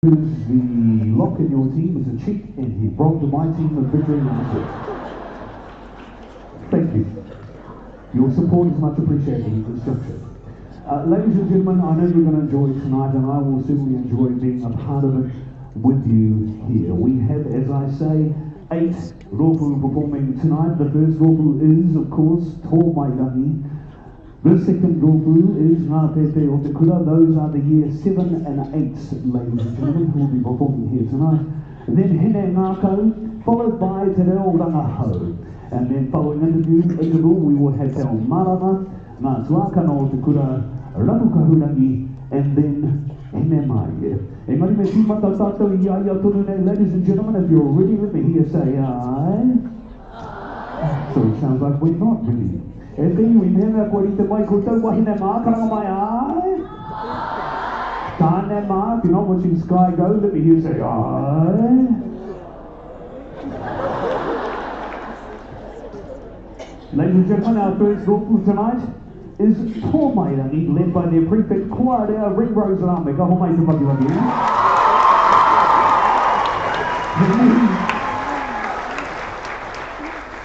Because the lock in your team is a cheat and he robbed my team of victory last week. Thank you. Your support is much appreciated at this juncture. Ladies and gentlemen, I know you're going to enjoy tonight, and I will certainly enjoy being a part of it with you here. We have, as I say, 8 rōpū performing tonight. The first rōpū is, of course, Tōmairangi. The second rōpū is Ngā Pēpē o Te Kura. Those are the year 7 and 8, ladies and gentlemen, who will be performing here tonight. And then Hine Ngākau, followed by Te Reo Rangahau. And then following interval, we will have Te Ao Marama, Ngā Tuākana o Te Kura, Rapu Kahurangi, and then Hine Mārie. Engari me tīmata tātou i a ia tonu nei, ladies and gentlemen, if you're ready, let me hear say aye. So it sounds like we're not ready. E te iwi, mehemea kua rite mai koutou, wahine mā, karanga mai, aye. Tāne mā, if you're not watching Sky Go, let me hear say aye. Ladies and gentlemen, our first rōpū tonight is Tōmairangi, led by their prefect Koarea Ringrose Rameka. Ho mai te pakiwaki.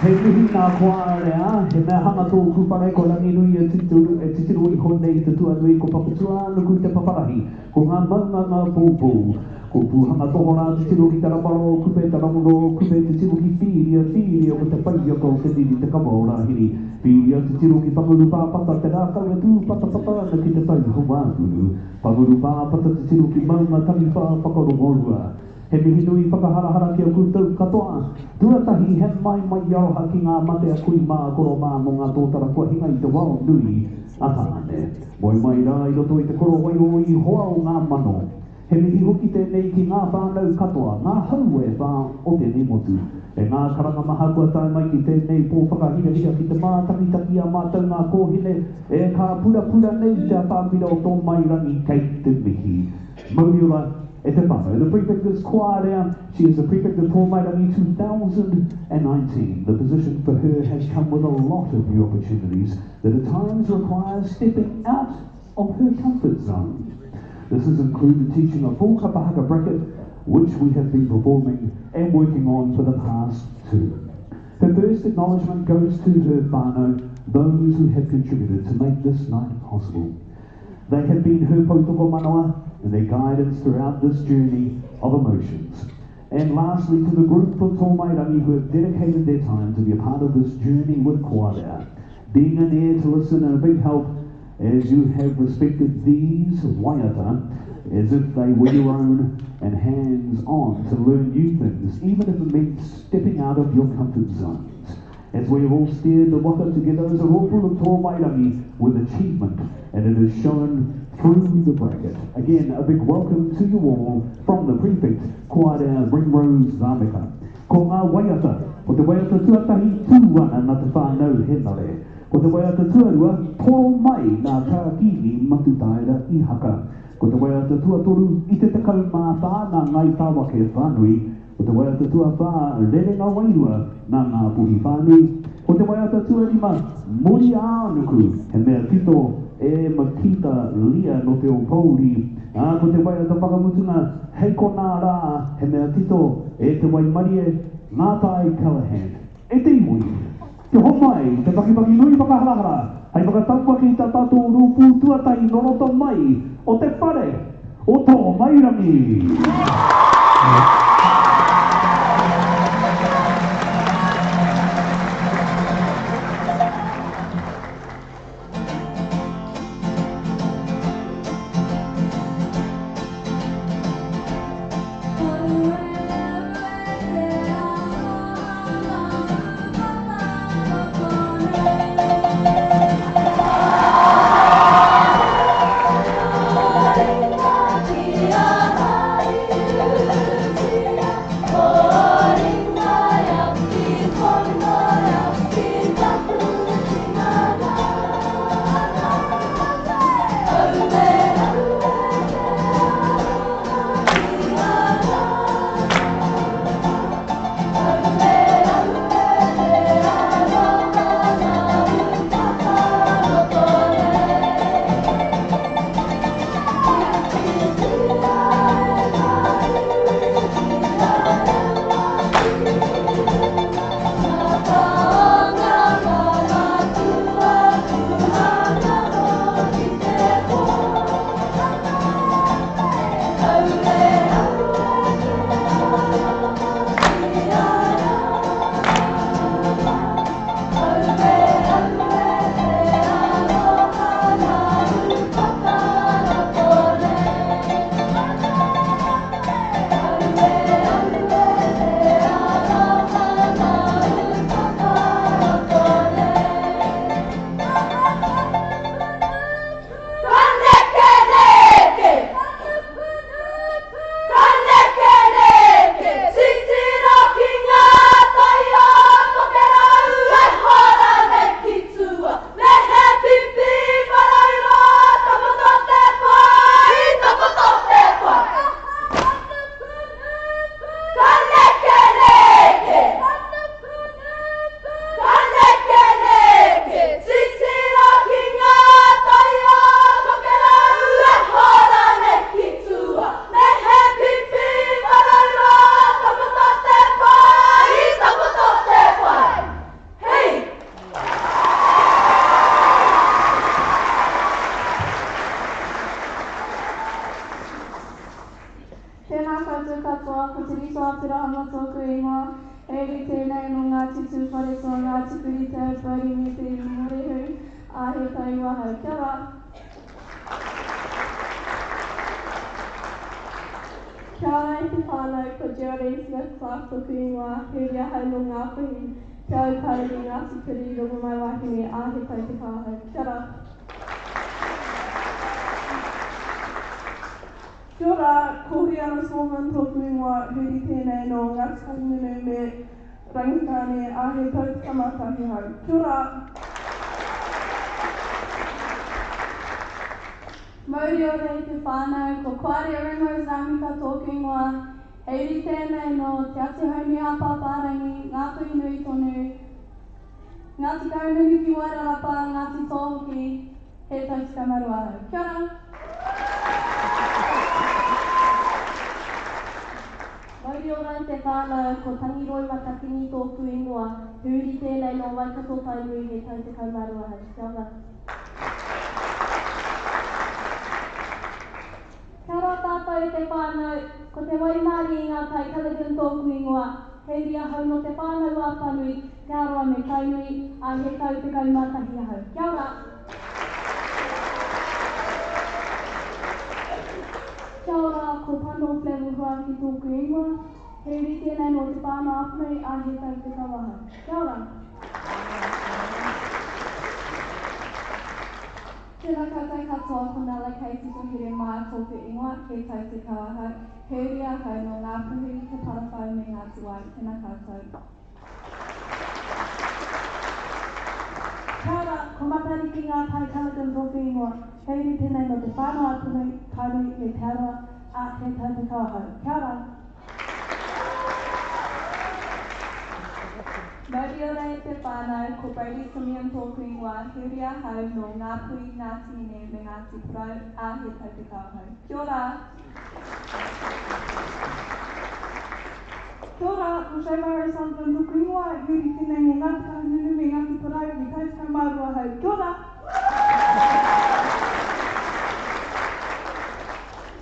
He mihi nā Koarea, he mea hanga tōku whare, ko Ranginui e titiro, e titiro iho nei i te tuanui, ko Papatūānuku te paparahi, ko ngā maunga ngā poupou, ko Pūhanga tohorā titiro ki te ramaro o Kupe, te ramaro o Kupe titiro ki Whiria, Whiria ko te whaiaka o te riri te kawa o Rāhiri, Whiria titiro ki Whanguru Pāpata, te rākau e tū patapata ana ki te tai hauāuru, Whanguru Pāpata titiro ki Maunga Taniwha whakarongorua. He mihi nui whakaharahara ki a koutou katoa. Tuatahi, he maimai aroha ki ngā mate a kui mā, koro mā mō ngā tōtara kua hinga i te wao nui a Tāne. Moe mai rā i roto i te korowai o Ihoa o ngā mano. He mihi hoki tēnei ki ngā whānau katoa, ngā hau e whā o tēnei motu. E ngā karanga maha kua tae mai ki tēnei pō whakahirahira ki te mātakitaki i a mātou ngā kōhine e kāpurapura nei i te atamira o tō mairangi kei te mihi. Mauri ora e te whānau. The prefect is Koarea. She is the prefect of Tōmairangi 2019. The position for her has come with a lot of new opportunities that at times require stepping out of her comfort zone. This has included teaching a full kapahaka bracket, which we have been performing and working on for the past 2. Her first acknowledgement goes to her whānau, those who have contributed to make this night possible. They have been her poutokomanawa and their guidance throughout this journey of emotions. And lastly, to the group for Tōmairangi who have dedicated their time to be a part of this journey with Koarea, being an ear to listen and a big help as you have respected these waiata as if they were your own and hands on to learn new things, even if it meant stepping out of your comfort zones. As we have all steered the waka together as a rōpū of Tōmairangi with achievement, and it is shown through the bracket. Again, a big welcome to you all from the prefect, Koarea Ringrose Rameka. Ko ngā waiata, ko te waiata tuatahi tū ana nā te whānau Henare. Ko te waiata tuarua, toro mai nā Tā Kīngi Matutaera Ihaka. Ko te waiata tuatoru, i te 14 nā Ngāi Tawake whānui. Ko te waiata tuawhā, Rerenga Wairua, nā Ngāpuhi whānui. Ko te waiata tuarima, Muri ā-nuku, he mea tito e Makita Lear nō Te Ōpouri. Ā, ko te waiata whakamutunga, Hei konā rā, he mea tito e Te Waimarie, Ngātai Callaghan. E te iwi, kia homai te pakipaki nui whakaharahara hei whakatauaki i tā tātou rōpū tuatahi nō roto mai o te whare o Tōmairangi. Tēnā koutou katoa, ko Te Rito Aperahama tōku ingoa, he uri tēnei nō Ngāti Tūwharetoa, Ngāti Kuri, Te Aupōuri me Te Iwi Mōrehu, ā, he tau ahau. Kia ora! Kia ora e te whānau, ko Geraldine Smith Clark tōku ingoa, he uri ahau nō Ngāpuhi, Te Aupōuri, Ngāti Kuri, Rongomaiwahine, ā, he tau tekau ahau. Kia ora! Kia ora, ko Huriana Smallman tōku ingoa, huri tēnei nō Ngāti Kahungunu me Rangitāne, ā, he tau 11 ahau. Kia ora! Mauri ora e te whānau, ko Koaria Ringrose Ramika tōku ingoa, he uri tēnei nō Te Ati Haumi-ā-Pāpārangi, Ngāpuhi nui tonu, Ngāti Kahungunu ki Wairarapa, Ngāti Toa hoki, he tau 12 ahau. Kia ora! Mauri ora e te whānau, ko Tangiroi Matatini tōku ingoa, he uri tēnei nō Waikato Tainui, he tau 12 ahau. Kia ora. Kia ora tātou e te whānau, ko Te Waimarie i ngā tai Callaghan tōku ingoa, he uri ahau nō Te Whānau-ā-Apanui, Te Arawa me Tainui, ā, he tau 11 ahau. Kia ora! Kia ora, ko Pano Flavell Huaki tōku ingoa. He uri tēnei nō Te Whānau-a-Apanui, ā, he tau 10 ahau. Kia ora! Tēnā koutou katoa, ko Nella Casey Toheremaia tōku ingoa, he tau 10 ahau. He uri ahau nō Ngāpuhi, Te Parawhau me Ngāti Wai. Tēnā koutou. Kia ora, ko Matariki Ngā Tai Callaghan tōku ingoa, he uri tēnei nō Te Whānau-a-Apanui, Tainui me Te Arawa, ā, he tau 10 ahau. Kia ora! Mauri ora e te whānau, ko Brodie Simeon tōku ingoa, he uri ahau nō Ngāpuhi, Ngāti Hine me Ngāti Porou, ā, he tau 10 ahau. Kia ora! Kia ora, ko Shayla O'Sullivan toku ingoa, he uri tenei mo Ngati Kahungunu me Ngati Porou, he tau 12 ahau. Kia ora!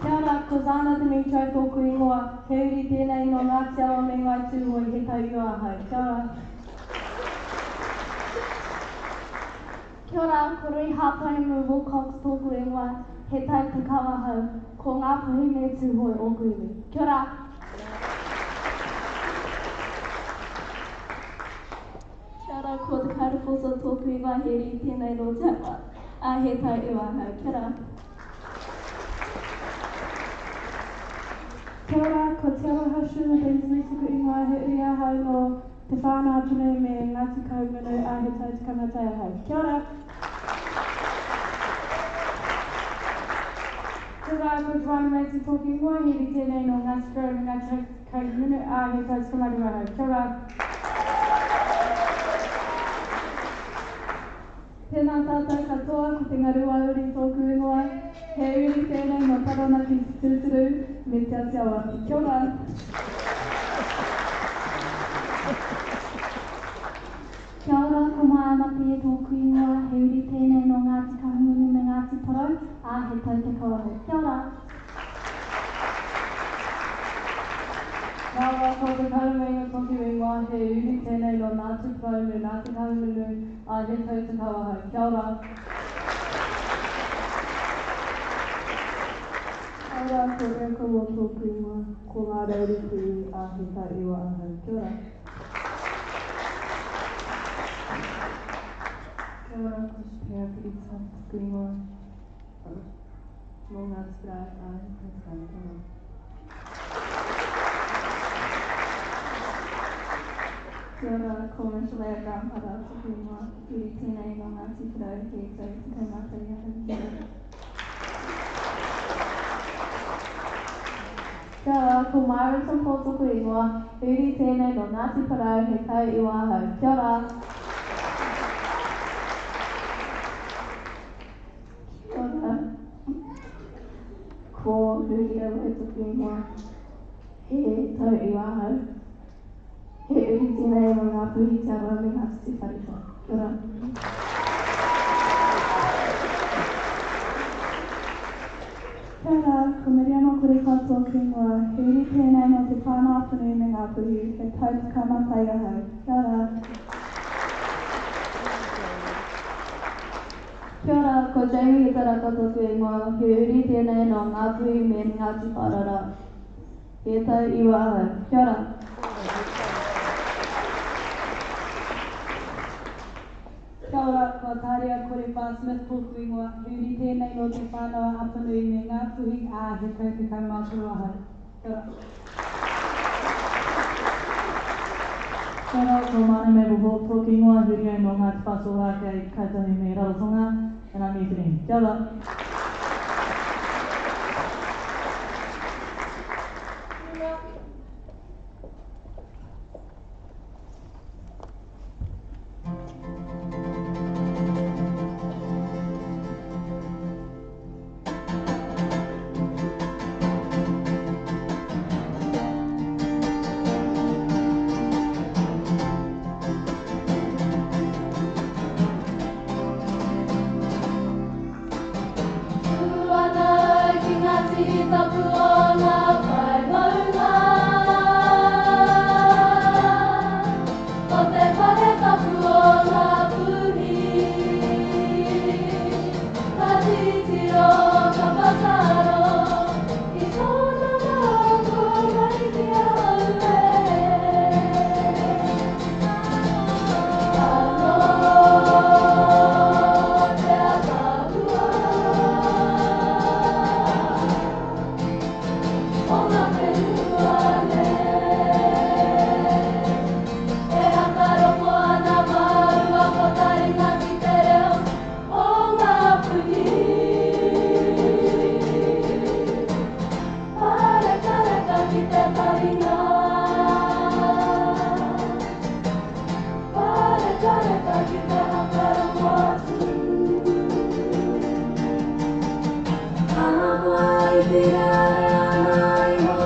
Kia ora, ko Zana Demetriou tōku ingoa, he uri tēnei nō Ngāti Awa me Ngāi Tūhoe, he tau iwa ahau. Kia ora. Kia ora, ko Rui Hāpaimu Wilcox tōku ingoa, he tau 10 ahau, ko Ngāpuhi me Tūhoe ōku iwi. Kia ora! Kia ora, ko Te Kairoposa tōku ingoa, he uri tēnei nō Te Awa, ā, he tau iwa ahau. Kia ora! Kia ora, ko Te Aroha Shula Bensley toku ingoa, he uri ahau nō Te Whānau-a-Apanui me Ngāti Kahungunu, ā, he tau tikanga tai ahau. Kia ora! Kia ora, ko Joanna Mason tōku ingoa, he uri tēnei nō Ngāti Porou me Ngāti Kahungunu, ā, he tau 12 ahau. Kia ora! Tēnā tātou katoa, ko Te Ngaruauri tōku ingoa. He uri tēnei nō Taranaki tūturu me Te Atiawa. Kia ora! Kia ora, ko Maia Mapihe tōku ingoa, he uri tēnei nō Ngāti Kahungunu me Ngāti Porou, ā, he tau 10 ahau. Kia ora! Kia ora, ko Te Karameinga toku ingoa, he uri tēnei nō Ngāti Porou me Ngāti Kahungunu, ā, he tau 10 ahau. Kia ora. Kia ora, ko Erica Ward tōku ingoa, ko Ngā Rauru Kiwi, ā, he tau iwa ahau. Kia ora. Kia ora, ko Shapea Pirita taku ingoa. Mō Ngāti Porou, ā, he tau 16. Kia ora, ko Michelea Grandfather toku ingoa, uri tēnei nō Ngāti Porou, he tau 11 ahau. Kia ora. Kia ora, ko Myron St Paul toku ingoa, he uri tēnei nō Ngāti Porou, he tau iwa ahau. Kia ora. Kia ora. Ko Huria Rohe toku ingoa. He tau iwa ahau. He uri tēnei nō Ngāpuhi, Te Arawa me Ngāti Tūwharetoa. Kia ora. Kia ora, ko Miriama Korewha tōku ingoa, he uri tēnei nō Te Whānau-a-Apanui me Ngāpuhi, he tau 11 ahau. Kia ora. Kia ora, ko Jamie Hetaraka tōku ingoa, he uri tēnei nō Ngāpuhi me Ngāti Whārara. He tau iwa ahau. Kia ora. Kia ora, ko Ataria Korewha Smith tōku ingoa, he uri tēnei nō Te Whānau-a-Apanui me Ngāpuhi, ā, he tau 13 ahau. Kia ora. Kia ora, ko Mana Mabel Hawke tōku ingoa, he uri au nō Ngāti Whātua Ōrākei, Kāi Tahu me Rarotonga, and I'm New Zealand. Kia ora. Ka moe i te rā e ana iho.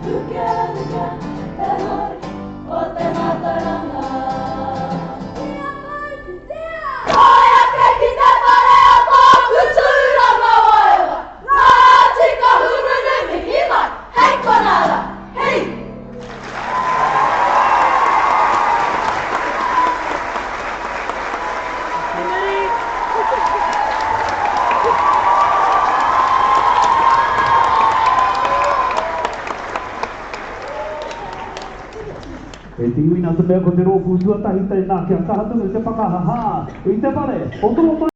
Pukea, te hoi o te mātauranga. Kia mau ki tea! Tae ake ki te whare o tōku tūrangawaewae, Ngāti Kahungunu mihi mai, hei konā rā, hei! E te iwi nā te mea ko te rōpū tuatahi tēnā kia kaha tonu te whakahahā i te whare o tō.